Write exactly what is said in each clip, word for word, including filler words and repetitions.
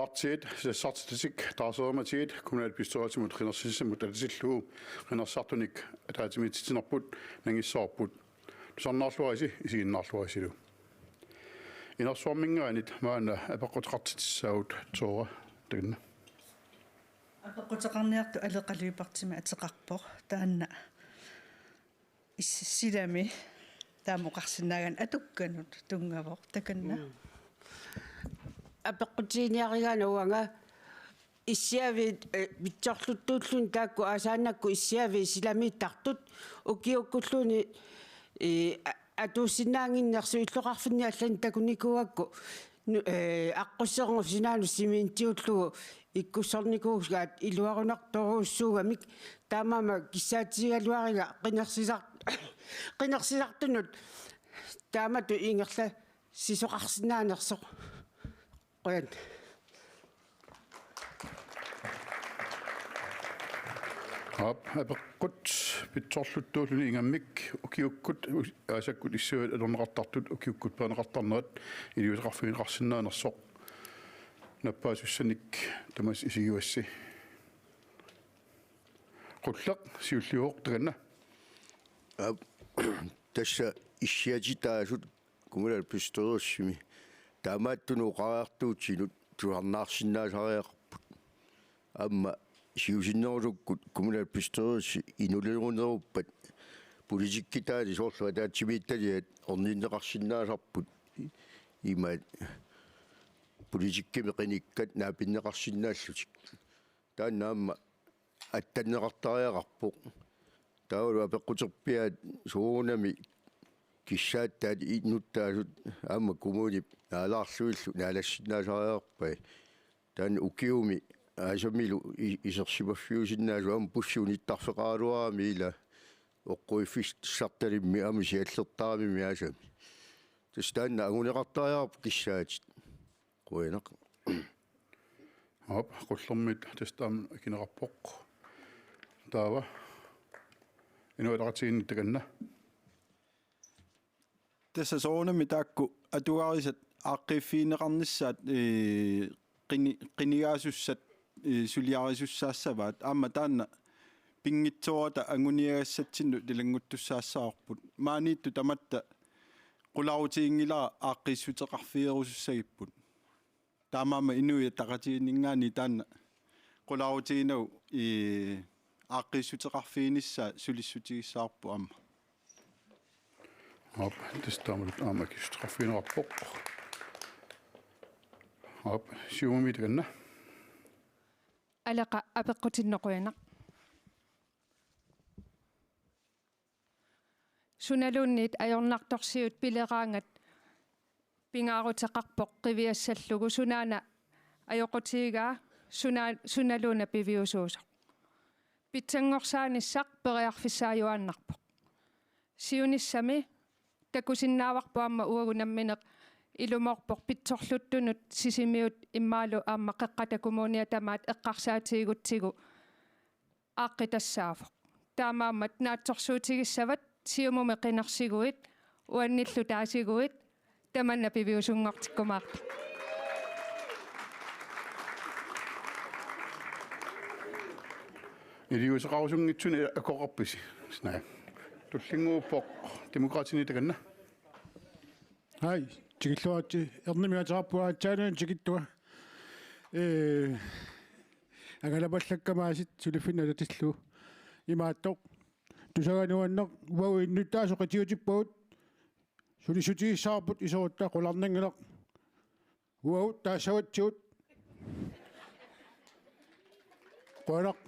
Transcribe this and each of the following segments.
Partiit, Sisassartitik, taarsereermatigut kommunalbestyrelsimut qinersissamut atatillugu qinersisartunik ataatsimiititsinerput nangissavarput. Tusarnaarluarisi isiginnaarluarisilu. Inersuarminngaanniit maanna apeqquteqartitsissaagut, Tora, takanna. Apeqquteqarniartoq Aleqa Lyberthimik ateqarpoq. Taanna is-, silami taama oqarsinnaagaanni atukkanut tunngavoq, takanna. Mm. Apeqqutiginiarigaanni uanga issiaviit, eh, pitsorluttuulluni taakku aasaannakkut issiaviit silamiittartut ukiukkulluunniit, eh, a-, atuussinnaannginnersut illoqarfinni allani takunikuugakku nu-, eh, aqqusserngusinaanut simentiullugu ikkussornikuugaat iluarunartorujussuugamik, taamaammat kissaatigigaluariga qinersisar-, qinersisartunut taamatut ingerlasisoqarsinnaanersoq. Qujan. Aap, apeqqut pitsorluttuulluni ingammik ukiukkut us-, aasakkut issiaviit atorneqartartut ukiukkut peerneqartarnerat iliuuseqarfigineqarsinnaanersoq. Nappaasussanik tamassi isigivassi. Qulleq siulliuvoq, takanna. Aap, tassa issiatitaasut kommunalbestyrelsimi taamaattunut oqariartuutinut tusarnaarsinnaasariaqarput. Aamma siusinnerusukkut kommunalbestyrelsi inuleruneruppat politikkitaani soorlu ataatsimiititaliat orninneqarsinnaasarput, imaat politikkimi qinikkat naapinneqarsinnaallutik. Taanna aamma attanneqartariaqarpoq. Taavalu apeqquterpiaat soorunami kissaattaat innuttaasut aamma kommunip naalaarlugillu naalassinnaasariaqarpai. Taanna ukiumi aasamilu i-, isersimaffiusinnaasut aamma bussi unittarfeqaraluarami ila oqquiffissartalimmi aamma siallertaramimi aasami. Tassa taanna anguneqartariaqarpoq kissaatit. Qujanaq. Aap, Qullermit tassa taama akineqarpoq. Taava Inuit Ataqatigiinni, takanna. Tassa soorunami taakku atugarisat aaqqiiffigineqarnissaat, ee, qini-, qinigaasussat, ee, suliarisussaassavaat. Aamma taanna pinngitsoorata anguniagassatsinnut ilannguttussaassavarput. Maaniittut tamatta qularutiginngilara aaqqiissuteqarfigerusussagipput. Taamaammat Inuit Ataqatigiinninngaanniit taanna qularutiginagu, ee, aaqqiissuteqarfiginissaa sulissutigissavarput aamma. Aap, tassa taamaalilluta aamma akissuteqarfigineqarpoq. Aap, Siumumi, takanna. Aleqa apeqqutinnut qujanaq. Sunaluunniit ajornartorsiut pileraangat pingaaruteqarpoq qiviassallugu sunaana ajoqutigigaa, suna-, sunaluuna piviusuusoq. Pitsanngorsaanissaa periarfissaajuaannarpoq. Siunissami takusinnaavarput aamma uagut nammineq ilumoorpoq pitsorluttunut Sisimiut immaqalu aamma Qeqqata Kommunia tamaat eqqarsaatigigutsigu aaqqitassaasoq. Taamaammat naatsorsuutigissavat Siumumi qinersiguit, uannillu taasiguit, tamanna piviusunngortikkumaartoq. Iliuuseqarusunngitsunik akoqarpisi? Naa. Tullinnguuppoq Demokraatini, takanna. Hai, tikilluaritsi, ernimik ateqarpunga aatsaannguaq tikittunga. Ee, angalappallakkama aasiit suliffinni atatillugu. Imaattoq. Tusaganuanneq uagut innuttaasut qitiutippagut. Sulissutigissavarput iserutta, qularnanngilaq. Uagut taassavatsigut. Qujanaq.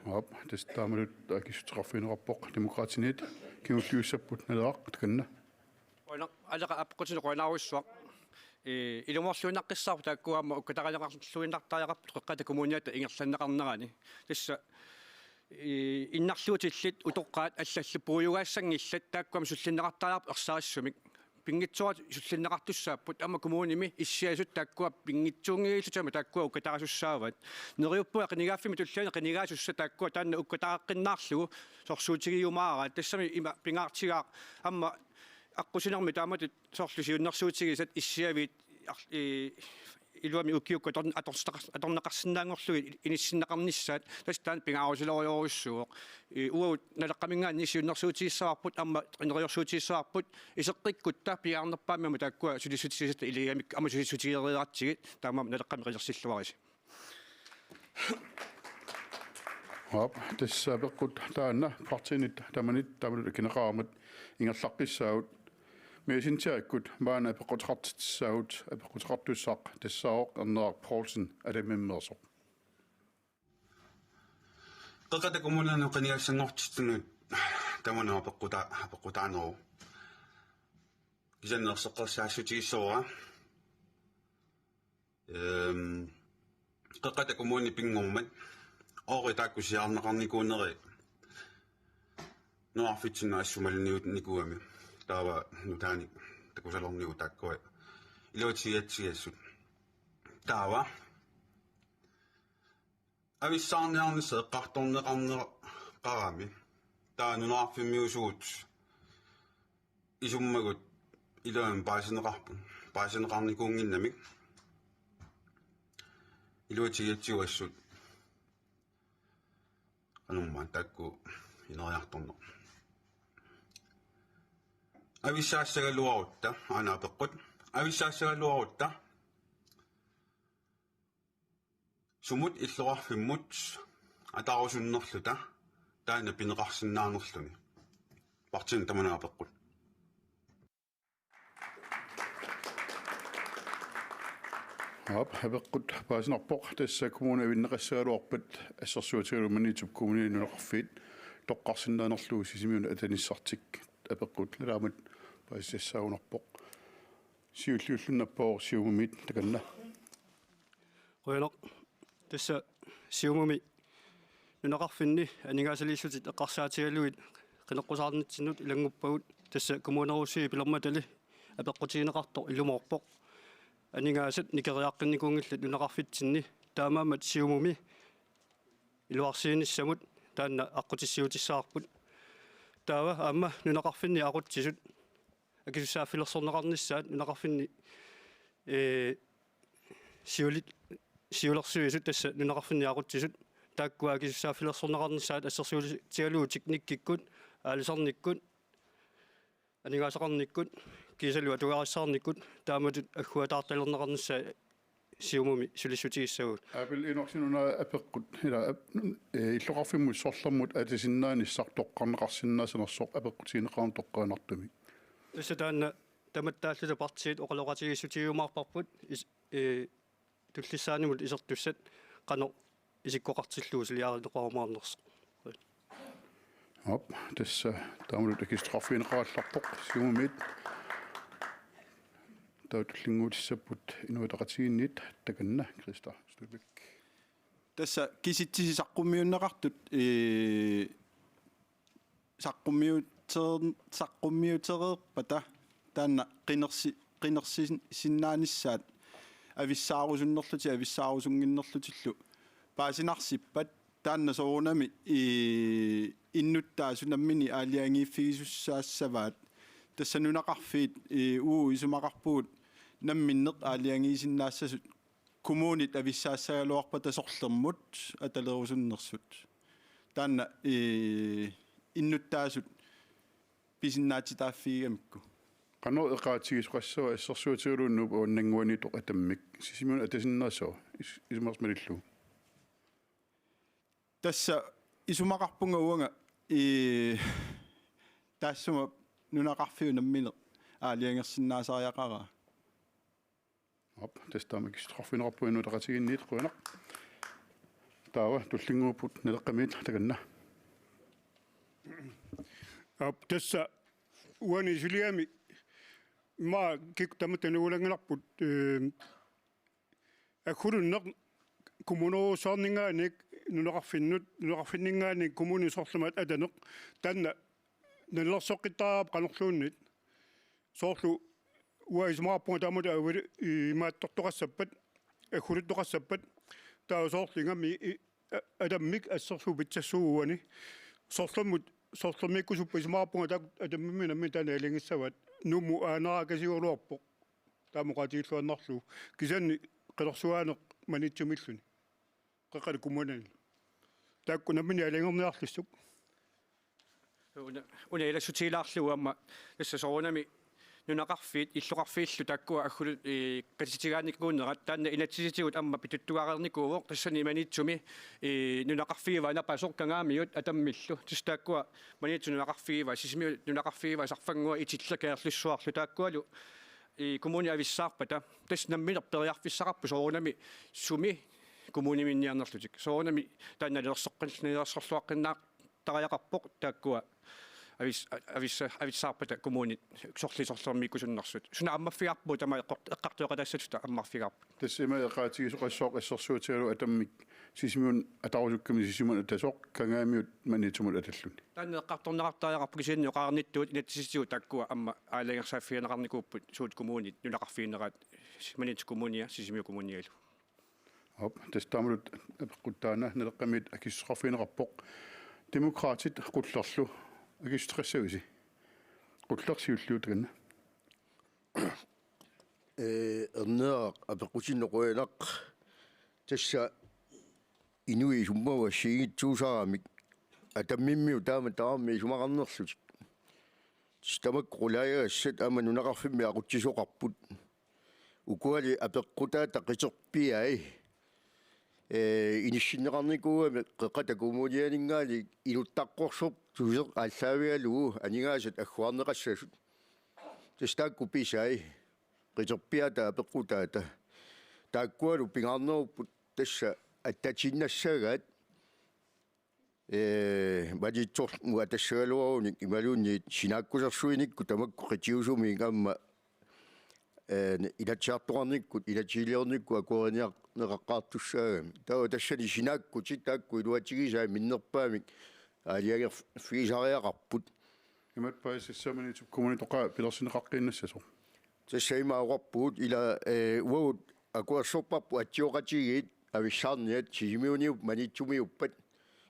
Aap, tassa taamaalilluta akissuteqarfigineqarpoq Demokraatiniit. Kingulliussapput Naleraq, takanna. Qujanaq, Aleqa apeqqutinnut qujanaarujussuaq. Ee, ilumoorluinnaqqissaarpoq taakku aamma ukkatarineqarluinnartariaqarput Qeqqata Kommuniata ingerlanneqarnerani. Tassa, ee, innarluutillit utoqqaat allallu puigugaassanngillat, taakku aamma sullinneqartariaqarput ersarissumik. Pinngitsoorata sullinneqartussaapput, aamma kommunimi issiasut taakkua pinngitsuunngillutik aamma taakkua ukkatarisussaavaat. Neriuppunga qinigaaffimmi tulliani qinigaasussat taakkua taanna ukkatareqqinnaarlugu sorsuutigiumaaraat. Tassami ima pingaartigaaq aamma aqqusinermi taamatut soorlu siunnersuutigisat issiaviit ar-, i-, iluamik ukiukkut ator-, atorneqar-, atorneqarsinnaanngorlugit inissinneqarnissaat, tassa taanna pingaaruteqarujorujussuuvoq. I-, uagut Naleqqaminngaanniit siunnersuutigissavarput, aamma ineriorsuutigissavarput, iseqqikkutta pingaarnerpaamik aamma taakkua sulissutigisatta iligamik aamma sulissutigereeratsigit, taamaammat Naleqqami qilersilluarisi. Aap, tassa apeqqut taanna partiinit tamanit tamanut akineqaramik ingerlaqqissaagut. Messengerikkut maanna apeqquteqartitsissaagut, apeqquteqartussaq tassaavoq Erneeraq Poulsen Alamimmeersoq. Qeqqata Kommuninut qinigassanngortitsinut tamanut apeqquta-, apeqqutaaneruvoq. Kisianni erseqqissaassutigissuara. Ehm, Qeqqata Kommuni pinngormat oori taakku siaarneqarnikuuneri nunarfitsinnut assut malunniunnikuugami. Taava nutaanik takusalernigut taakkua iluatigigatsigu assut. Taava avissaarniarnissaq eqqartorneqarneqarami. Taava nunarfimmiusugut isummagut iluamik paasineqarput. Paasineqarnikuunnginnamik iluatigigatsigu assut. Qanormaa taakku ineriartorneq. Avissaassagaluarutta, aana apeqqut. Avissaassagaluarutta sumut illoqarfimmut ataarusunnerluta taanna pineqarsinnaanerluni. Partiinit tamanut apeqqut. Aap, apeqqut paasinarpoq, tassa kommuni avinneqassagaluarpat assersuutigalugu Maniitsup Kommuni nunaqarfiit toqqarsinnaanerlugu Sisimiunut atanissartik apeqqut nalaammik paasissaagunarpoq. Siulliullunnaappoq Siumumit takanna. Qujanaq. Tassa Siumumi nunaqarfinni aningaasaliissutit eqqarsaatigalugit qineqqusaarnitsinnut ilannguppagut, tassa kommunerujussuit pilermatali apeqqutigineqartoq ilumoorpoq. Aningaasat nikeriaqqinnikuunngillat nunaqarfitsinni, taamaammat Siumumi iluarsiinissamut taanna aqqutissiuutissavarput. Taava aamma nunaqarfinni aqutsisut akisussaaffilersorneqarnissaat nunaqarfinni, ee, siulit-, siulersuisut, tassa nunaqarfinni aqutsisut, taakkua akisussaaffilersorneqarnissaat assersuutigalugu teknikkikkut, aalisarnikkut, aningaasaqarnikkut, kiisalu atugarissaarnikkut taamatut agguataartalerneqarnissaat Siumumi sulissutigissagut. Aapil Enoksen, una apeqqut, ila, ap-, ee, illoqarfimmut sorlermut atasinnaanissaq toqqarneqarsinnaasanersoq apeqqutigineqarnermut toqqaannartumik. Tassa taanna tamattaalluta partiit oqaloqatigiissutigiumaarparput is-, ee, tullissaanimut isertussat qanoq isikkoqartillugu suliarineqarumaarnersoq. Aap, tassa taamatut akissutaqarfigineqarallarpoq Siumumit. Taava tullinnguutissapput Inuit Ataqatigiinniit, takanna Christa Stubæk. Tassa kisitsisit saqqummiunneqartut, ee, saqqummiuter-, saqqummiutereerpata taanna qinersi-, qinersinnaanissaat avissaarusunnerlutik avissaarusunnginnerlutillu paasinarsippat, taanna soorunami, ii, innuttaasut namminneq aalajangiiffigisussaassavat. Tassa nunaqarfiit, ii, uagut isumaqarpugut namminneq aalajangiisinnaassasut kommunit avissaassagaluarpata sorlermut atalerusunnersut. Taanna, ii, innuttaasut pisinnaatitaaffigigamikku. Qanoq eqaatigisoqassava assersuutigalugu Nuup Avannaannguaniittoq Atammik? Sisimiunut atasinnaassavat is-, isumaqarlutillu. Tassa isumaqarpunga uanga, ii, taassuma nunaqarfiup nammineq aalajangersinnaasariaqaraa. Aap, tassa taama akissutaqarfigineqarpoq Inuit Ataqatigiinniit, qujanaq. Taava tullinnguupput Naleqqamiit, takanna. Aap, tassa uani suliami immaqa kikkut tamatta nuulanngilarput, ee, aggulunneq kommunerujussuarninngaanniit nunaqarfinnut, nunaqarfinninngaanniit kommuninut sorlermut ataneq, taanna nalilersoqqittariaqarpoq qanorluunniit. Soorlu uanga isumaqarpunga taamatut avi-, imaattortoqassappat, agguluttoqassappat, taava soorlu ingammik i-, a-, Atammik assersuut pitsassuuguani. Sorlermut, sorlermiikkusuppat isumaqarpunga taakku Atammimmi nammineq taanna nalingissavaat. Nuummut aaneraakasiugaluarpoq. Taama oqaatigilluinnarlugu. Kisianni qilersuaaneq Maniitsumilluni. Qeqqata Kommunini. Taakku nammineq aalajangerniarlissuk. Una, una ilassutigilaarlugu aamma tassa soorunami nunaqarfiit illoqarfiillu taakkua aggulut, ee, katitigaarnikuunerat taanna inatsisitigut aamma pituttuareernikuuvoq tassani Maniitsumi, ee, nunaqarfigivaat napasoq Kangaamiut Atammillu. Tassa taakkua Maniitsup nunaqarfigivaat, Sisimiut nunaqarfigivaat, Sarfannguaq, Itilleq, Kangerlussuarlu taakkualu, ee, kommunit avissaarpata. Tassa nammineq periarfissaqarpoq soorunami sumi kommuniminniarnerlutik. Soorunami taanna nalilersoqqin-, nalilersorluaqqinnaar- tariaqarpoq taakkua avis-, avissa-, avissaarpata kommunit sorli-, sorlermiikkusunnersut. Suna ammaffigaarput tamaat eqqor-, eqqartueqataassasuta ammaffigaarput. Tassa ima eqaatigisoqassooq assersuutigalugu Atammik Sisimiunut atarusukkamik Sisimiunut atasoq Kangaamiut Maniitsumut atalluni. Taanna eqqartorneqartariaqarpoq kisianni oqarnittut inatsisitigut taakkua aamma aalajangersaaffigineqarnikuupput suut kommunit nunaqarfigineraat Maniitsup Kommunia Sisimiut Kommunialu. Aap, tassa taamalu apeqqut taanna Naleqqamiit akissuteqarfigineqarpoq. Demokraatit Qullerlu akissuteqassavisi. Qulleq siulliutakkanna. Ee, Erneeraq apeqqutinnut qujanaq. Tassa inuit sumut assigiinngitsuusaramik Atammimmiut taama tamarmik isumaqarnerlutik. Tassa tamakku qulaajagassat aamma nunaqarfimmi aqutsisoqarput. Ukuali apeqqutaata qiterpiai, ee, inissinneqarnikuugami Qeqqata Kommunianinngaanniit inuttaqqorsortuseq aallaavigalugu aningaasat agguarneqassasut. Tassa taakku pisai qiterpiaata apeqqutaata. Taakkualu pingaarnerupput tassa attatiinnassagaat. Ee, Maniitsormut atassagaluarunik imaluunniit sinaakkusersuinikkut tamakku qitiusumik aamma, ee, Inatsisartoqarnikkut, inatsisiliornikkut akueriniarneqaqqaartussaagami. Taava tassani sinaakkutit taakku iluatigisai minnerpaamik aalajangerfigisariaqarput. Imatut paasisassaaq Maniitsup Kommunitoqaa pilersinneqaqqiinnassasoq. Tassa ima oqarpugut ila, ee, uagut akuersorparput atsioqatigiit avissaarniat Sisimiuniup-, Maniitsumiuppat.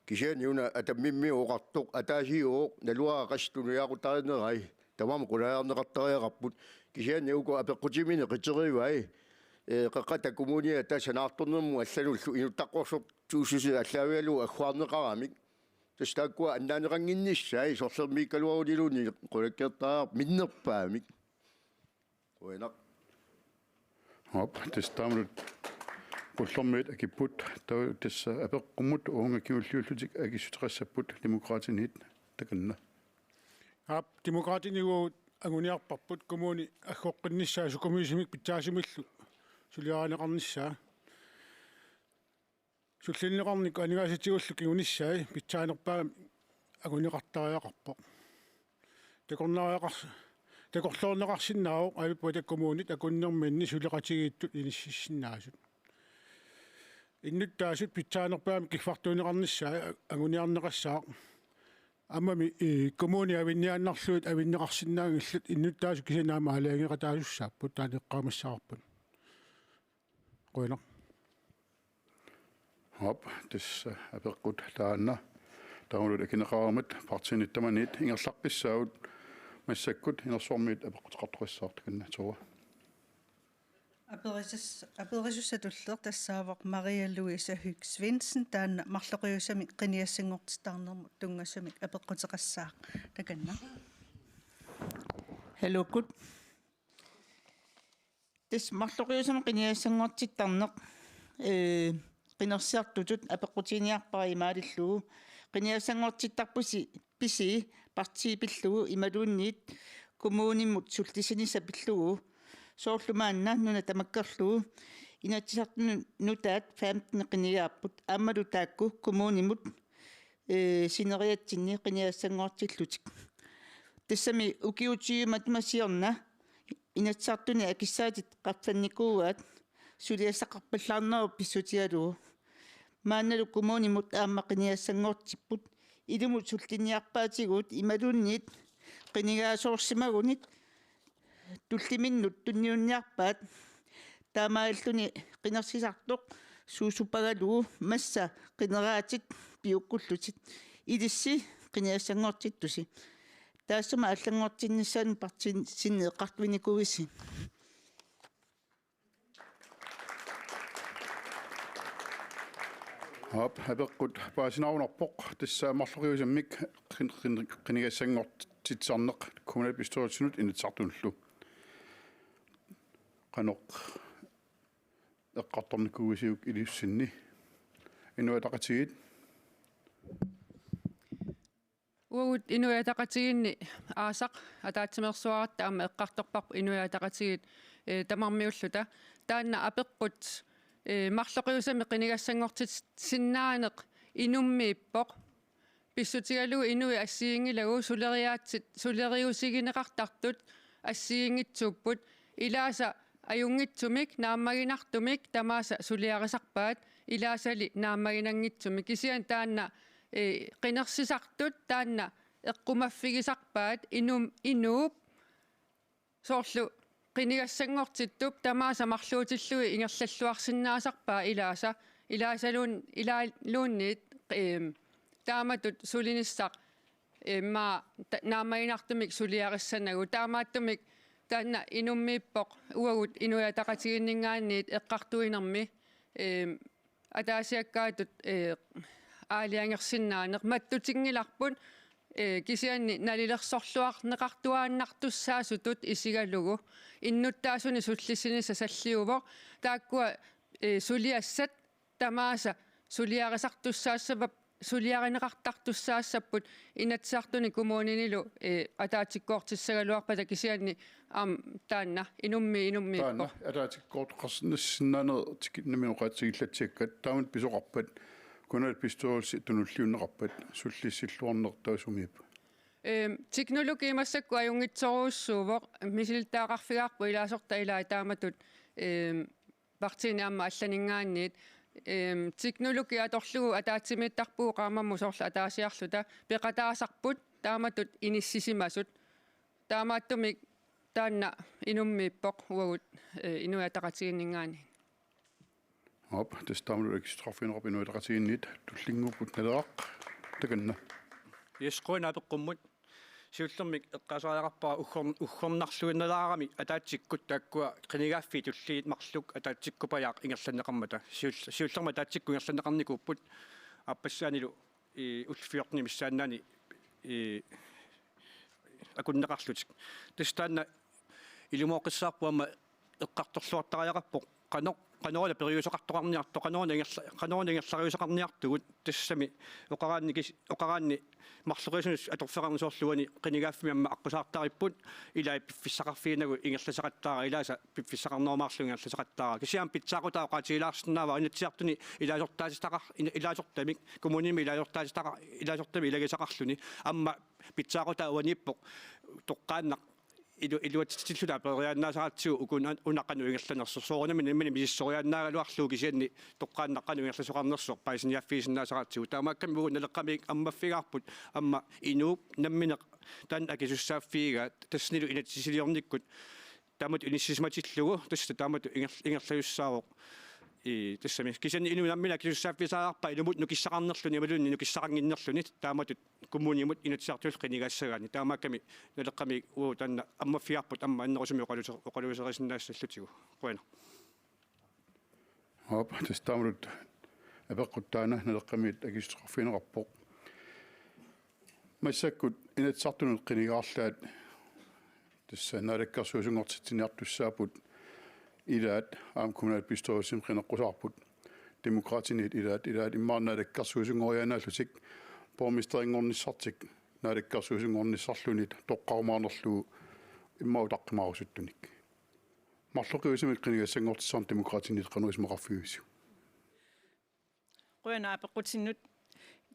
Kisianni una Atammimmiut oqartoq ataasiuvoq naluara qassit tunuliaqutarinerai. Tamarmik qulaajarneqartariaqarput. Kisianni uku apeqqutiminit qiterigai, ee, Qeqqata Kommunia tassa sanaartornermut allanullu inuttaqqorsortuussuseq aallaavigalugu agguarneqaramik. Tassa taakkua annaaneqannginnissai sorlermiikkaluaruniluunniit qulakkeertariaqarput minnerpaamik. Qujanaq. Aap, tassa taamalu Qullermiit akipput, taava tassa apeqqummut uunga kingulliullutik akissuteqassapput Demokraatiniit, takanna. Aap, Demokraatiniit anguniarparput kommuni aggoqqinnissaa sukumiisumik pitsaasumillu suliarineqarnissaa. Sullinneqarnikkut aningaasatigullu kingunissai pitsaanerpaamik anguniartariaqarpoq. Takornariaqars-, takorloorneqarsinnaavoq avippata kommunit akunnerminni suleqatigiittut inississinnaasut. Innuttaasut pitsaanerpaamik kiffartuunneqarnissaat anguniarneqassaaq. Aammami, ee, kommunit avinniaannarlugit avinneqarsinnaanngillat, innuttaasut kisianni aamma aalajangeqataasussaapput taanna eqqaamassaqarput. Qujanaq. Aap, tassa apeqqut taanna. Taamalu akineqareermat partiinit tamanit ingerlaqqissaagut, massakkut inersuarmiit apeqquteqartoqassaaq, takanna Tuva. Aperisus-, aperisussatulleq tassaavoq Maria Louise Høegh Svendsen, taanna marloqiusamik qinigassanngortittarnermut tunngasumik apeqquteqassaaq, takanna. Haluu. Tassa marloqiusamik qinigassanngortittarneq, ee, qinersisartutut apeqqutiginiarpara imaalillugu: Qinigassanngortittarpusi pisi partii pillugu imaluunniit kommunimut sullissinissaq pillugu? Soorlu maanna nuna tamakkerlugu Inatsisartuni nutaat femten qinigaapput, aammalu taakku kommunimut, ee, sineriatsinni qinigassanngortillutik. Tassami ukiut tyve matuma siorna Inatsisartuni akissaatit qaffannikuuaat suliassaqarpallaarnerup pissutigalugu. Maannalu kommunimut aamma qinigassanngortipput, ilumut sullinniarpaatigut imaluunniit qinigaasoorsimagunit tulliminnut tunniunniarpaat. Taamaalilluni qinersisartoq suussupagalugu massa qineraatit piukkullutik. Ilissi qinigassanngortittusi. Taassuma allanngortinnissaanut partiit sinneqqartuinikuuisi. Aap, apeqqut paasinarunarpoq, tassa marloqiusamik qin-, qin-, qinigassanngortitsisarneq kommunalbestyrelsinut Inatsisartunullu. Qanoq eqqartornikuuisiuk ilissinni? Inuit Ataqatigiit. Uagut Inuit Ataqatigiinni aasaq ataatsimeersuaratta aamma eqqartorparput Inuit Ataqatigiit, eh, tamarmiulluta. Taanna apeqqut, eh, marloqiusamik qinigassanngortitsinnaaneq inummiippoq. Pissutigalugu inuit assigiinngilagut suleriaatsit, suleriusigineqartartut assigiinngitsuupput. Ilaasa ajunngitsumik naammaginartumik tamaasa suliarisarpaat, ilaasali naammaginanngitsumik. Kisianni taanna, eh, qinersisartut taanna eqqumaffigisarpaat inum-, inuup soorlu qinigassanngortittup tamaasa marluutillugit ingerlalluarsinnaasarpaa ilaasa, ilaasaluun-, ilaaluunniit, eem, taamatut sulinissaq, eem, maa ta-, naammaginartumik suliarissanagu. Taamaattumik taanna inummiippoq uagut Inuit Ataqatigiinninngaanniit eqqartuinermi, eem, ataasiakkaatut, eh, aalajangersinnaaneq mattutinngilarput, eh, kisianni nalilersorluarneqartuaannartussaasutut isigalugu innuttaasunik sullissinissaq salliuvoq. Taakkua, eh, suliassat tamaasa suliarisartussaassapput, suliarineqartartussaassapput Inatsisartuni kommuninilu, eh, ataatsikkoortissagaluarpata, kisianni aamma taanna inummi-, inummiippoq. Taanna ataatsikkooqarsinnaanera tikit naminoqaatsigillatsikkat taamatut pisoqarpat, kommunalbestyrelsi tunulliunneqarpat, sullissilluarneq taava sumiippoq? Ehm, teknologi massakkut ajunngitsorujussuuvoq, misilittagaqarfigaarput ilaasortat ilaat taamatut, ehm, partiini aamma allaninngaanniit. Ehm, teknologi atorlugu ataatsimiittarpugut qaammammut soorlu ataasiarluta peqataasarput taamatut inissisimasut. Taamaattumik taanna inummiippoq uagut, eh, Inuit Ataqatigiinninngaanniit. Aap, tassa taamatut akissutigineqarpoq Inuit Ataqatigiinniit, tullinnguupput Naleraq, takanna. Yes, qujanaq apeqqummut. Siullermik eqqaasariaqarpara uggorn-, uggornarluinnalaarami ataatsikkut taakkua qinigaaffiit tulliit marluk ataatsikkupajaaq ingerlanneqarmata. Siul-, siullermik ataatsikkut ingerlanneqarnikuupput aappassaanilu, ii, ullut fjorten missaannaani, ii, akunneqarlutik. Tassa taanna ilumooqqissaarpoq aamma eqqartorluartariaqarpoq qanoq, qanoruna periuseqartoqarniartoq, qanoruna ingerla-, qanoruna ingerlariuseqarniartugut, tassami oqaraanni kis-, oqaraanni marloqiusanut atorfeqarneq soorlu uani qinigaaffimmi aamma aqqusaartaripput, ilai piffissaqarfiginagu ingerlasaqattaaraq, ilaasa piffissaqarnerumaarlugu ingerlasaqattaaraq. Kisianni pitsaaqutaa oqaatigilaarsinnaavara Inatsisartuni ilaasortaatitaqar-, ina-, ilaasortamik, kommunimi ilaasortaatitaqar-, ilaasortamik ilagisaqarluni. Aamma pitsaaqutaa uaniippoq toqqaannaq ilu-, iluatsitsilluta peeriaannaasaratsigu ukua una qanoq ingerlanersoq. Soorunami nammineq misissoriaannaagaluarlugu kisianni toqqaannaq qanoq ingerlasoqarnersoq paasiniaaffigisinnaasaratsigu. Taamaakkami uagut Naleqqamiit ammaffigaarput aamma inuup nammineq taanna akisussaaffigigaat tassanilu inatsisiliornikkut taamatut inissisimatillugu, tassa taamatut inger-, ingerlajussaavoq. Ii, tassami. Kisianni inuup nammineq akisussaaffigisariaqarpaa inummut nukissaqarnerluni imaluunniit nukissaqannginnerluni taamatut kommunimut Inatsisartunullu qinigaassagaanni. Taamaakkami Naleqqamiit uagut taanna ammaffigaarput aamma annerusumik oqaluuse-, oqaluuserisinnaassallugu. Qujanaq. Aap, tassa taamatut apeqqut taanna Naleqqamiit akissutigineqarpoq. Massakkut Inatsisartunut qinigaarlaat tassa naalakkersuisunngortitsiniartussaapput ilaat, aamma kommunalbestyrelsimi qineqqusaarput, Demokraatiniit ilaat, ilaat immaqa naalakkersuisunngoriaannaallutik, borgmesterinngornissartik naalakkersuisunngornissarluni toqqarumaanerlugu immaqa utaqqimaarusuttunik. Marloqiusamik qinigassanngortitsisarneq Demokraatiniit qanoq isumaqarfigivisiuk? Qujanaq apeqqutinnut.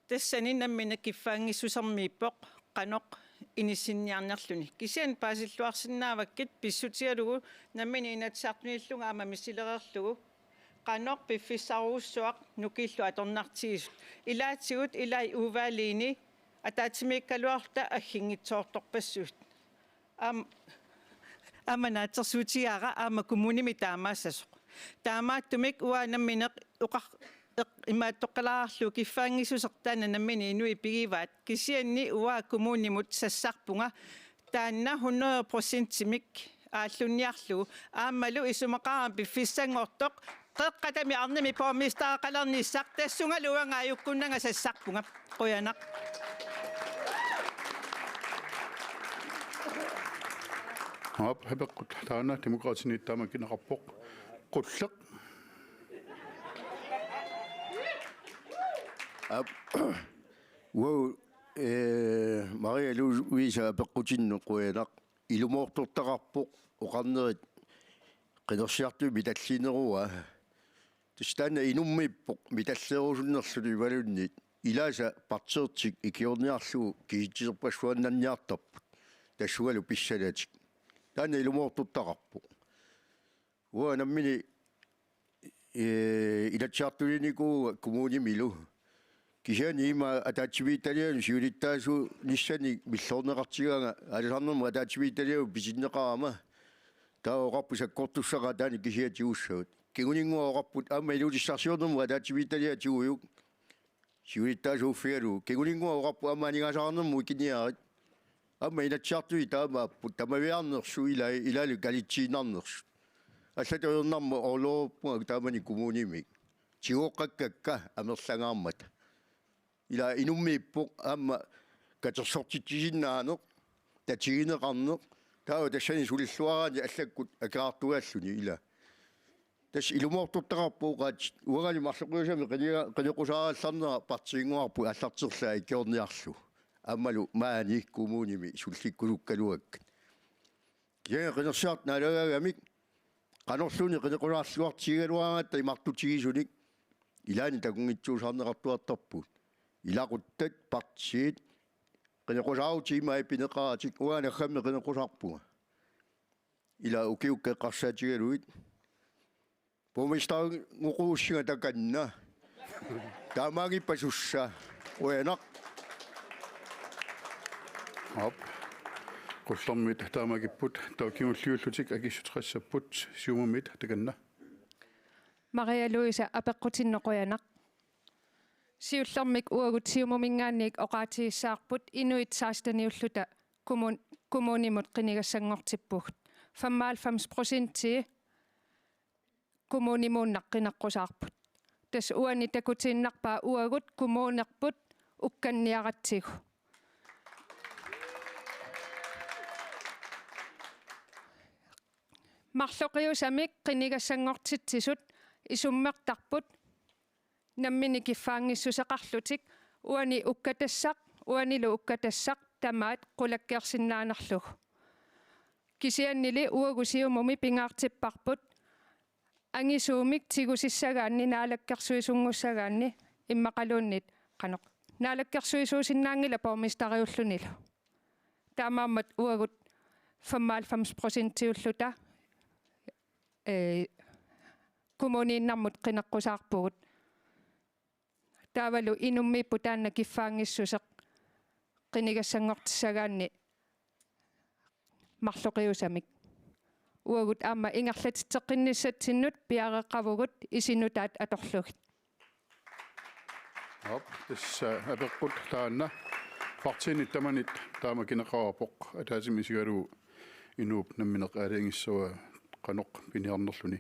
Tassani nammineq kiffaanngissusermiippoq qanoq inissinniarnerluni. Kisianni paasilluarsinnaavakkit pissutigalugu nammineq Inatsisartunillu aamma misilereerlugu qanoq piffissarujussuaq nukiillu atornartigisut. Ilaatigut ilai udvalgini ataatsimiikkaluarluta agginngitsoortorpassuit. Aam-, aamma naatsorsuutigaara aamma kommunimi taamaassasoq. Taamaattumik uanga nammineq oqar-, eq-, imaattoqqalaarlugu kiffaanngissuseq taanna nammineq inuit pigivaat. Kisianni uanga kommunimut sassarpunga taanna hundrede procentimik aallunniarlugu. Aammalu isumaqarama piffissanngortoq Qeqqatami arnami borgmestereqalernissaq tassungalu uanga ajukkunnanga sassarpunga. Qujanaq. Aap, apeqqut taanna Demokraatini taama akineqarpoq. Qulleq. Aap. Wow, eh, Maria Louise apeqqutinnut qujanaq. Ilumoortortaqarpoq oqarnerit qinersiartut mitallineruaa. Tassa taanna inummiippoq mitallerusunnerlutik imaluunniit ilaasa partiitik ikiorniarlugu kisitsiserpassuannanniartarput. Tassungalu pissanatik. Taanna ilumoortortaqarpoq. Uanga nammineq, eh, Inatsisartulinikuuvunga kommunimilu. Kisianni ima ataatsimiititalianut siulittaasuunissanik milloorneqartigaanga aalisarnermut ataatsimiititalianut pitinneqarama. Taava oqarput sakkortussaqaat taanna kisiat tigussavat. Kinguninngua oqarput aamma inuutissarsiornermut ataatsimiititaliaq tigujuk. Siulittaasuuffigalugu. Kinguninngua oqarput aamma aningaasaqarnermut ikiniarit. Aamma Inatsisartuni taamaapput tamaviaarnersut ilaa ilaalu kalitsiinnarnersut. Allatut ajornarmut orloorpunga taamani kommunimik. Tigoqqakkakka amerlangaarmata. Ilaa inummiippoq aamma katersortitsisinnaaneq, tatigineqarneq, taava tassani sulilluaraanni allakkut akerartugaalluni ilaa. Tassa ilumoortortaqarpoq oqaatsit uangali marloqiusamik qiniga-, qineqqusaarallarnera partiinnguarput aallarterlaa ikiorniarlugu. Aammalu maani kommunimi sullikkusukkaluakkat. Kisianni qinersiartut naalagaagamik qanorluunniit qineqqusaarluartigigaluaraangatta imartutigisunik ilaanni takunngitsuusaarneqartuartarpugut. Ilaquttat partiit qineqqusaarutit imai pineqaratik uanga naggammik qineqqusaarpunga. Ila ukiukka eqqarsaatigalugit. Borgmesterinngorussinga takanna. Taamaanngippat sussa. Qujanaq. Aap. Qullermit taamaagipput, taava kingulliullutik akissuteqassapput, Siumumit takanna. Maria Louise apeqqutinnut qujanaq. Siullermik uagut Siumuminngaanniit oqaatigissavarput inuit seksteniulluta kommun-, kommunimut qinigassanngortippugut. Femoghalvfems procentii kommunimuunnaq qineqqusaarput. Tassa uani takutiinnarpaa uagut kommunerput ukkanniaratsigu. Marloqiusamik qinigassanngortitsisut isummertarput nammineq kiffaanngissuseqarlutik uani ukkatassaq, uanilu ukkatassaq tamaat qulakkeersinnaanerlugu. Kisiannili uagut Siumumi pingaartipparput angisuumik tigusissagaanni naalakkersuisunngussagaanni immaqaluunniit qanoq. Naalakkersuisuusinnaanngilaq borgmesteriullunilu. Taamaammat uagut femoghalvfems procentiulluta, eh, kommuniinnarmut qineqqusaarpugut. Taavalu inummiipput taanna kiffaanngissuseq qinigassanngortissagaanni marloqiusamik. Uagut aamma ingerlatitseqqinnissatsinnut piareeqqavugut isinutaat atorlugit. Aap, tassa apeqqut taanna. Partiinit tamanit taama akineqarpoq, ataatsimik isigalugu inuup nammineq aalajangissavaa qanoq piniarnerluni.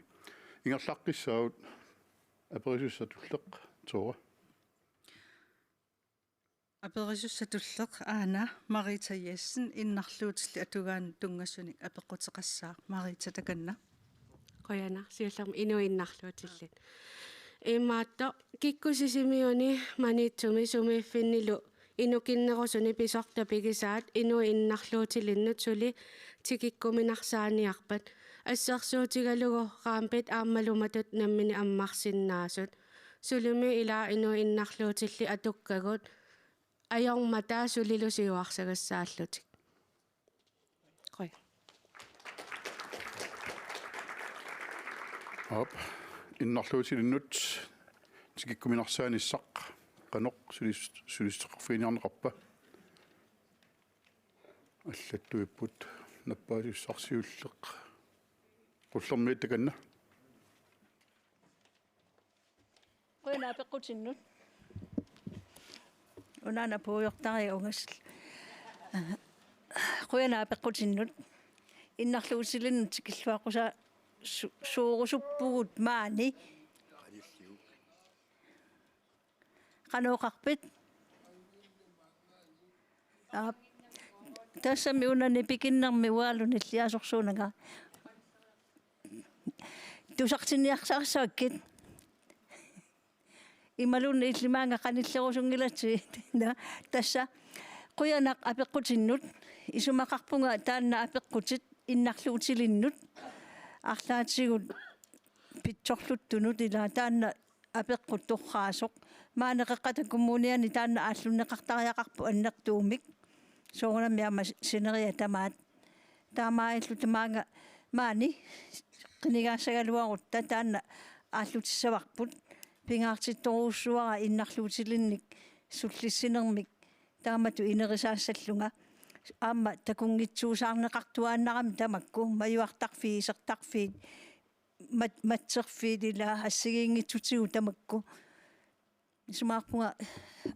Ingerlaqqissaagut, aperisussatulleq Tora. Aperisussatulleq aana Marita Jessen, innarluutillit atugaannut tunngasunik apeqquteqassaaq. Marita, takanna. Qujanaq, siullermik inuit innarluutillit. Imaattoq, kikkut Sisimiuni Maniitsumi sumiiffinnilu inukinnerusuni pisortat pigisaat inuit innarluutilinnut suli tikikkuminarsaaniarpat, assersuutigalugu rampit aammalu matut nammineq ammarsinnaasut. Sulimi ilaa inuit innarluutillit atukkagut ajormata sulilu siuarsagassaallutik. Qoj. Aap, innarluutilinnut tikikkuminarsaanissaq qanoq sulis-, sulissuteqarfiginiarneqarpa? Allattuipput, nappaasussaq siulleq. Qullermiit, takanna. Qujanaq apeqqutinnut. Unaana puigortariga ungasl. Qujanaq apeqqutinnut. Innarluutilinnut tikilluaqqusaa su-, suurusuppugut maani. Qanoq oqarpit? Aap. Tassami una nipikinnermi ualu nilliasorsuunanga. Tusartinniarsarissavakkit. Imaluunniit illit maanga qanillerusunngilatsigit. Naa, tassa qujanaq apeqqutinnut, isumaqarpunga taanna apeqqutit innarluutilinnut arlaatigut pitsorluttunut, ilaa taanna apeqqut torraasoq. Maani Qeqqata Kommuniani taanna aallunneqartariaqarpoq annertuumik. Soorunami aamma sineriak tamaat. Taamaalilluta maanga maani qinigaassagaluarutta taanna aallutissavarput. Pingaartittorujussuuara innarluutilinnik sullissinermik taamatut inerisaassallunga. Aamma takunngitsuusaarneqartuaannarami tamakku, majuartarfiit, isertarfiit, mat-, matserfiit ilaa assigiinngitsutigut tamakku. Isumaqarpunga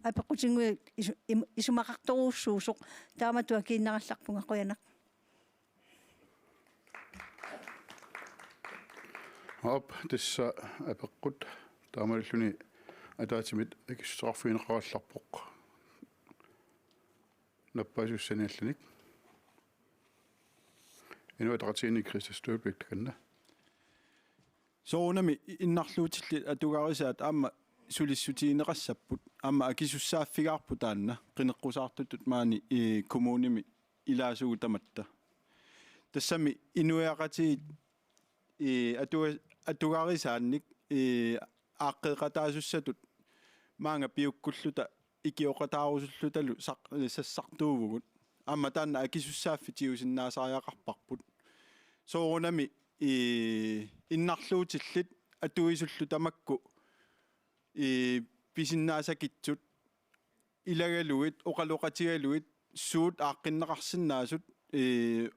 apeqqutinnguit isu-, im-, isumaqartorujussuusoq, taamatut akiinnarallarpunga, qujanaq. Aap, tassa apeqqut taamaalilluni ataatsimik akissuteqarfigineqarallarpoq. Nappaasussani allanik. Inuit Ataqatigiinni Christa Støvbæk, takanna. Soorunami innarluutillit atugarisaat aamma sulissutigineqassapput, aamma akisussaaffigaarput taanna qineqqusaartutut maani, ee, kommunimi ilaasugut tamatta. Tassami inuiaqatigiit, ee, atuga-, atugarisaannik, ee, aaqqeeqataasussatut maanga piukkulluta ikioqataarusullutalu saq-, sassartuuvugut. Aamma taanna akisussaaffik tigusinnaasariaqarparput. Soorunami, ee, innarluutillit atuisullu tamakku, ee, pisinnaasakitsut ilagalugit, oqaloqatigalugit, suut aaqqinneqarsinnaasut, ee,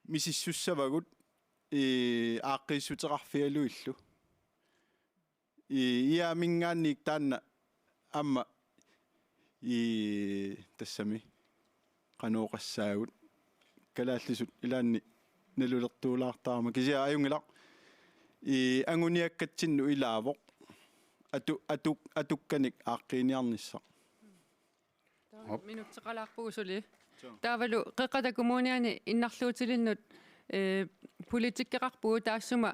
misissussavagut, ee, aaqqiissuteqarfigalugillu. Ii, iaamingaanniit taanna aamma, ii, tassami qanoq oqassaagut, kalaallisut ilaanni nalulertuulaartarama, kisianni ajunngilaq, ii, anguniakkatsinnut ilaavoq atu-, atu-, atukkanik aaqqiiniarnissaq. Taava aap, minutseqalaarpugut suli. Suu. Taavalu Qeqqata Kommuniani innarluutilinnut, ee, politikkeqarpugut taassuma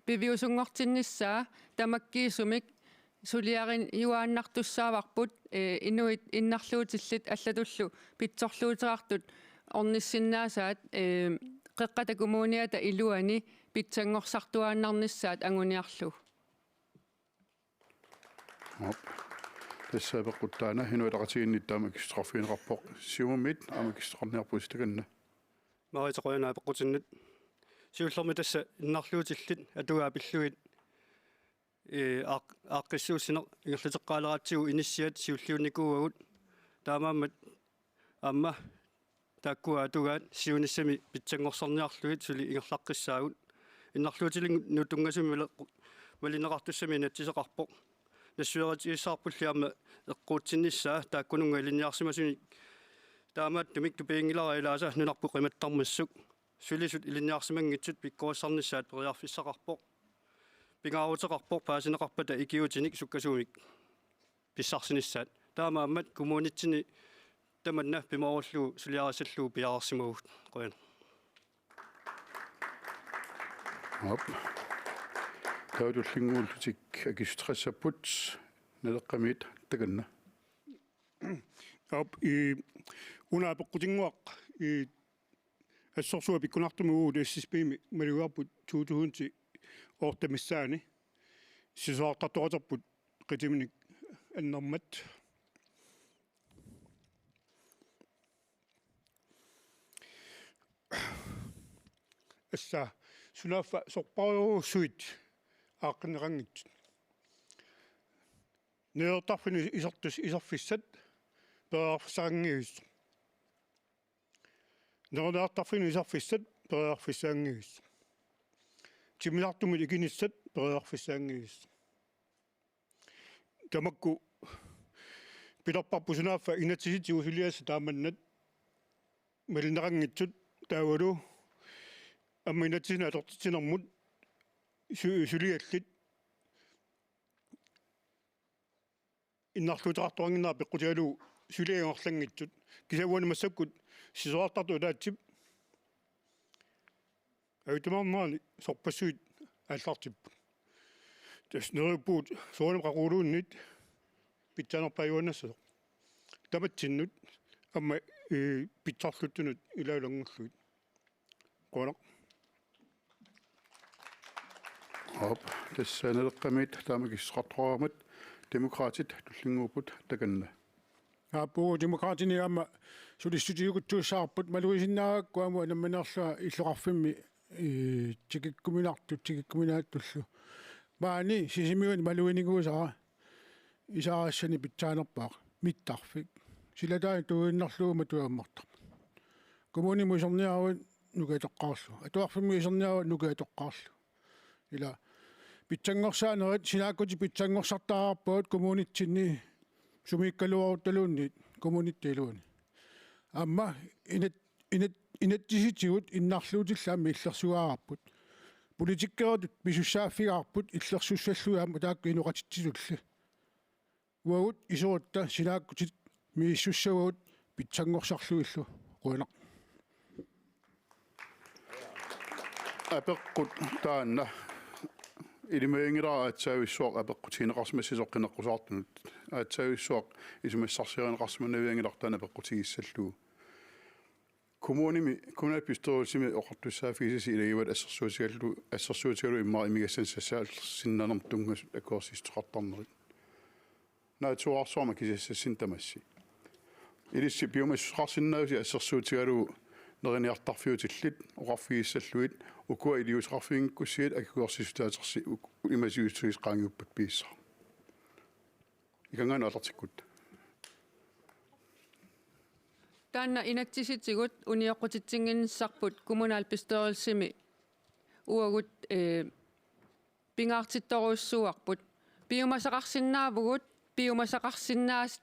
piviusunngortinnissaa tamakkiisumik suliariuaannartussaavarput, ee, inuit innarluutillit allatullu pitsorluuteqartut ornissinnaasaat, ee, Qeqqata Kommuniata iluani pitsanngorsartuaannarnissaat anguniarlugu. Aap. Tassa apeqqut taanna, Inuit Ataqatigiinniit taama akissuteqarfigineqarpoq. Siumumiit aamma akissuteqarniarpusi, takanna. Marita, qujanaq apeqqutinnut. Siullermik tassa innarluutillit atugaat pillugit, ee, aaq-, aaqqissuussineq ingerlateqqaaleratsigu inissiat siulliunnikuuagut. Taamaammat aamma taakkua atugaat siunissami pitsanngorsarniarlugit suli ingerlaqqissaagut. Innarluutilinnut tunngasumik mali-, malineqartussami inatsiseqarpoq. Nassuerutigissaarpulli aamma eqquutsinnissaa taakkununnga ilinniarsimasunik. Taamaattumik tupiginngilara ilaasa nunarput qimattarmassuk. Sulisut ilinniarsimanngitsut pikkorissarnissaat periarfissaqarpoq. Pingaaruteqarpoq paasineqarpata ikiuutinik sukkasuumik pissarsinissaat. Taamaammat kommunitsinni tamanna pimoorullugu suliarissallugu piareersimavugut. Qujanaq. Aap. Taava tullinnguullutik akissuteqassapput, Naleqqamiit, takanna. Aap, ii, una apeqqutinnguaq, ii, assorsuaq pikkunartumik uagut S S P-mi malugaarput to tusind otte missaani. Sisorartartoqaterput qitiminik annermat. Tassa sunaaffa sorpassuit aaqqinneqanngitsut. Neriortarfinnut isertus-, iserfissat periarfissaqanngivissoq. Neriniartarfinnut iserfissat periarfissaqanngivissoq. Timmisartumut ikinissat periarfissaqanngivissoq. Tamakku pilerparput sunaaffa inatsisitigut suliassat taamannat malineqanngitsut, taavalu aamma inatsisinik atortitsinermut su-, suliallit Innarluuteqartoqannginnera peqqutigalugu suli angerlanngitsut. Kisianni uani massakkut sisorartartut ataatsip ajutumaarnerani sorpassuit aallartipput. Tassa neriuppugut soorunami qaquguluunniit pitsaanerpaajuaannassasoq. Tamatsinnut aamma, ee, pitsarluttunut ilaalu ilanngullugit. Qujanaq. Aap, tassa Naleqqamiit taama akissuteqartoqarmat Demokraatit tullinnguupput takanna. Aap, Demokraatini aamma sulissutigiuttuussavarput, malugisinnaagakku aamma nammineerlunga illoqarfimmi, ee, tikikkuminartut, tikikkuminaattullu. Maani Sisimiuni maluginikuusara isaarissani pitsaanerpaaq mittarfik. Silataani tuuinnarlugu matuammartarput. Kommunimut iserniaruit nukiatoqqaarlugu. Atuarfimmut iserniaruit nukiatoqqaarlugu. Ila pitsanngorsaanerit, sinaakkutit pitsanngorsartariaqarpagut kommunitsinni sumiikkaluaruttaluunniit kommunitta iluani. Aamma inat-, inat-, inatsisitigut innarluutillit aamma illersugaavarput. Politikkeritut pisussaaffigaarput illersussallugit aamma taakku inoqatitsitulli. Uagut iserutta sinaakkutit misissussavagut pitsanngorsarlugillu. Qujanaq. Apeqqut taanna. Ilimaginngilara aatsaavissuaq apeqqutigineqarsimassasoq qineqqusaartunut. Aatsaavissuaq isumassarsiarineqarsimanavianngilaq taanna apeqqutigissallugu. Kommunimi, kommunalbestyrelsimi oqartussaaffigisassat ilagivaat assersuutigalugu, assersuutigalugu immaqa imigassanik sassaallersinnaanermut tunngasut akuersissuteqartarnerit. Naatsuararsuarmik akisassassinnik tamassi. Ilissi piumassuseqarsinnaavasi assersuutigalugu neriniartarfiutillit oqarfigissallugit, ukua iliuuseqarfiginngikkussigit akuersissutaatersi uk-, imasiussisut qaangiuppata piissaq. Ikanngaanniit aallartikkutta. Taanna inatsisitigut unioqqutitsinnginnissarput kommunalbestyrelsimi uagut, ee, pingaartittorujussuuarput. Piumasaqarsinnaavugut, piumasaqarsinnaas-,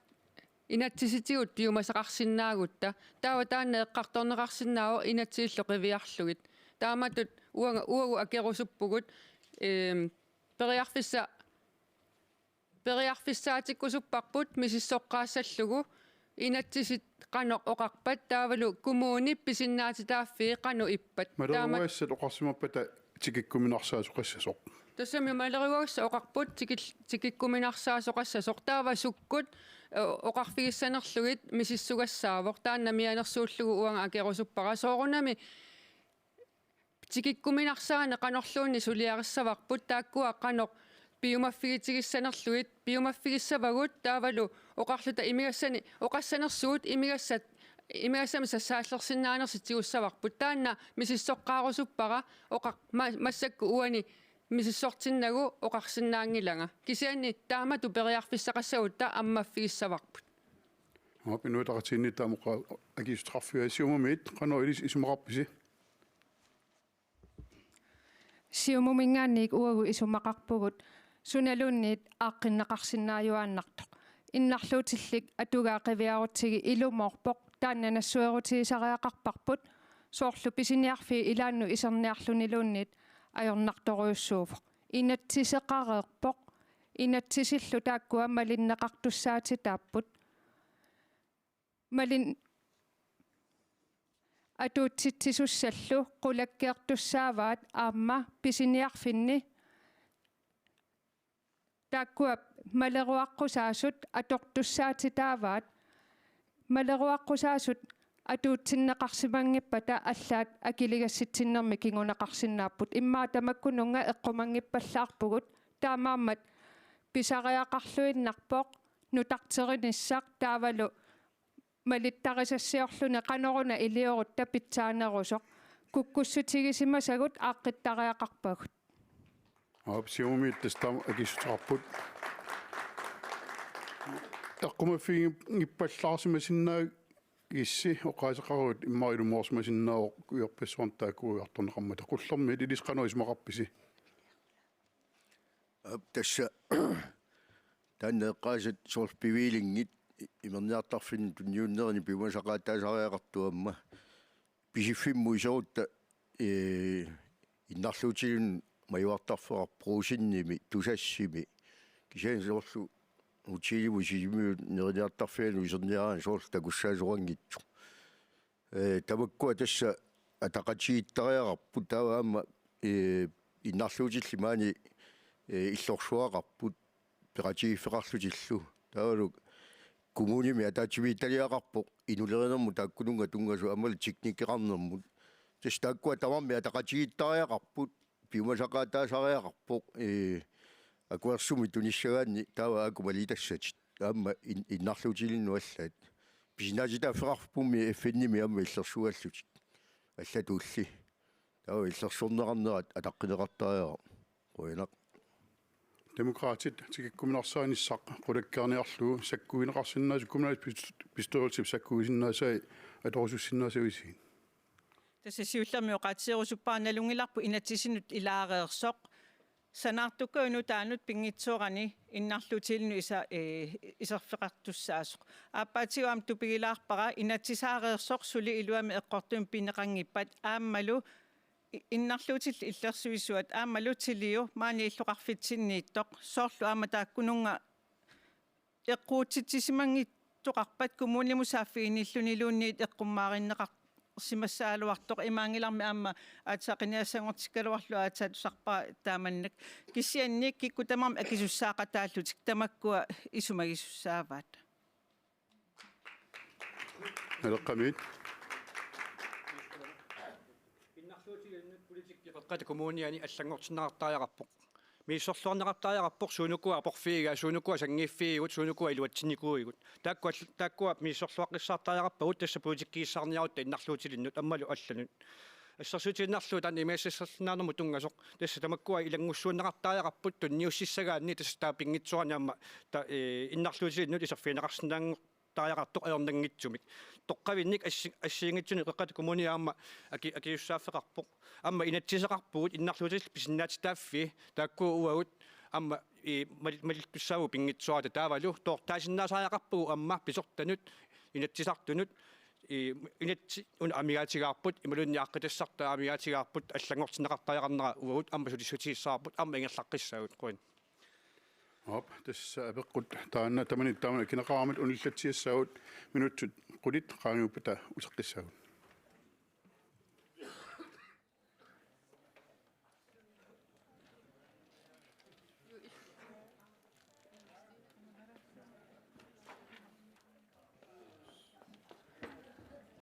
inatsisitigut piumasaqarsinnaagutta. Taava taanna eqqartorneqarsinnaavoq inatsisillu qiviarlugit. Taamatut uanga, uagut akerusuppugut, eem, periarfissa-, periarfissaatikkusupparput misissoqqaassallugu inatsisit qanoq oqarpat taavalu kommunip pisinnaatitaaffii qanoq ippat. Taama- Maleruagassat oqarsimappata tikikkuminarsaasoqassasoq. Tassami maleruagassat oqarput tikil-, tikikkuminarsaasoqassasoq, taava sukkut, o-, oqarfigissanerlugit misissugassaavoq, taanna mianersuullugu uanga akerusuppara. Soorunami tikikkuminarsaaneq qanorluunniit suliarissavarput, taakkua qanoq piumaffigitigissanerlugit, piumaffigissavagut taavalu oqarluta imigassani oqassanersugut imigassat, imigassamik sassaallersinnaanersut tigussavarput. Taanna misissoqqaarusuppara, oqa-, ma-, massakkut uani misissortinnagu oqarsinnaanngilanga. Kisianni taamatut periarfissaqassagutta ammaffigissavarput. Aap, Inuit Ataqatigiinniit taama oqa-, akissuteqarfigaat. Siumumiit qanoq ilissi isumaqarpisi? Siumuminngaanniit uagut isumaqarpugut sunaluunniit aaqqinneqarsinnaajuaannartoq. Innarluutillit atugaat qiviarutsigit ilumoorpoq, taanna nassuerutigisariaqarparput, soorlu pisiniarfiit ilaannut iserniarluniluunniit ajornartorujussuuvoq. Inatsiseqareerpoq, inatsisillu taakkua malinneqartussaatitaapput. Malin-, atuutsitsisussallu qulakkeertussaavaat aamma pisiniarfinni taakkua maleruaqqusaasut atortussaatitaavaat, maleruaqqusaasut atuutsinneqarsimanngippata allaat akiligassitsinnermik kinguneqarsinnaapput. Immaqa tamakkununnga eqqumanngippallarpugut, taamaammat pisariaqarluinnarpoq nutarterinissaq taavalu malittarisassiorluni qanoruna iliorutta pitsaanerusoq. Kukkussutigisimasagut aaqqittariaqarpagut. Aap, Siumumiit tassa taama akissuteqarput. Eqqumaffiginngippallarsimasinnaagussi oqaaseqaruit immaqa ilumoorsimasinnaavoq ujarpassuarni taakku ujartorneqarmata. Qullermiit ilissi qanoq isumaqarpisi? Aap, tassa taanna eqqaasat soorlu piviulinngit i-, imerniartarfinni tunniunnerini piumasaqaataasariaqartoq aamma. Pisiffimmut iserutta, ee, innarluutilinnut majuartarfeqarpoq Brugsenimi, Tusassimi. Kisianni soorlu hotelimut Sisimiut neriniartarfianut iserniaraanni soorlu takussaasoqanngitsoq. Ee, tamakkua tassa ataqatigiittariaqarput, taava aamma, ee, innarluutillit maani, ee, illorsuaqarput peqatigiiffeqarlutillu. Taavalu kommunimi ataatsimiititaliaqarpoq inulerinermut taakkununnga tunngasut aammalu teknikeqarnermut. Tassa taakkua tamarmik ataqatigiittariaqarput, piumasaqaataasariaqarpoq, ee, akuersumik tunissagaanni taava aajuku malitassatit. Aamma in-, innarluutilinnut allaat. Pisinnaatitaaffeqarpummi F N-imi aamma illersugallutik. Allatulli. Taava illersorneqarnerat ataqqineqartariaqarpoq. Qujanaq. Demokraatit tikikkuminarsaanissaq qulakkeerniarlugu sakkugineqarsinnaasut kommunalbestyrelsip sakkugisinnaasai atorusussinnaassavisigit? Tassa siullermik oqaatigerusuppara nalunngilarput inatsisinut ilaareersoq. Sanaartukkagut nutaanut pinngitsoorani innarluutilinnut isa-, ee, iserfeqartussaasoq. Aappaatigut aamma tupigilaarpara inatsisaareersoq suli iluamik eqqortumik pineqanngippat aammalu i-, innarluutillit illersuisuat aammalu Tiliu maani illoqarfitsinniittoq soorlu aamma taakkununnga eqquutsitsisimanngitsoqarpat kommunimut saaffiginnilluniluunniit eqqummaarinneqarsimassagaluartoq, imaanngilarmi aamma aatsaat qinigassanngortikkaluarlugu aatsaat tusarpara taamannak. Kisianni kikkut tamarmik akisussaaqataallutik tamakkua isumagisussaavaat. Naleqqamiit. Innarluutilinnut politikki Qeqqata Kommuniani allanngortinneqartariaqarpoq. Misissorluarneqartariaqarpoq suunukua aporfigigaat, suunukua sanngiiffigigut, suunukua iluatsinnikuuigut. Taakkua, taakkua misissorluaqqissaartariaqarpagut tassa politikkigissaarniarutta innarluutilinnut aammalu allanut. Assersuutigiinnarlugu taanna imeersassarsinnaanermut tunngasoq. Tassa tamakkua ilanngussuunneqartariaqarput tunniussissagaanni, tassa taava pinngitsoorani aamma ta-, ee, innarluutilinnut iserfigineqarsinnaanngortariaqartoq ajornanngitsumik. Toqqavinnik assi-, assigiinngitsunik Qeqqata Kommuni aamma aki-, akisussaaffeqarpoq. Aamma inatsiseqarpugut innarluutillit pisinnaatitaaffii, taakkua uagut aamma, ee, mal-, malittussaavugut pinngitsoorata, taavalu toortaasinnaasariaqarpagut aamma pisortanut, inatsisartunut, ee, inatsit una amigaatigaarput, imaluunniit aaqqitassartaa amigaatigaarput, allanngortinneqartariaqarnera uagut aamma sulissutigissavarput, aamma ingerlaqqissaagut. Qujan. Aap, tassa apeqqut taanna. Tamanit taamani akineqaramik unillatsiassaagut, minutsut qulit qaangiuppata uteqqissaagut.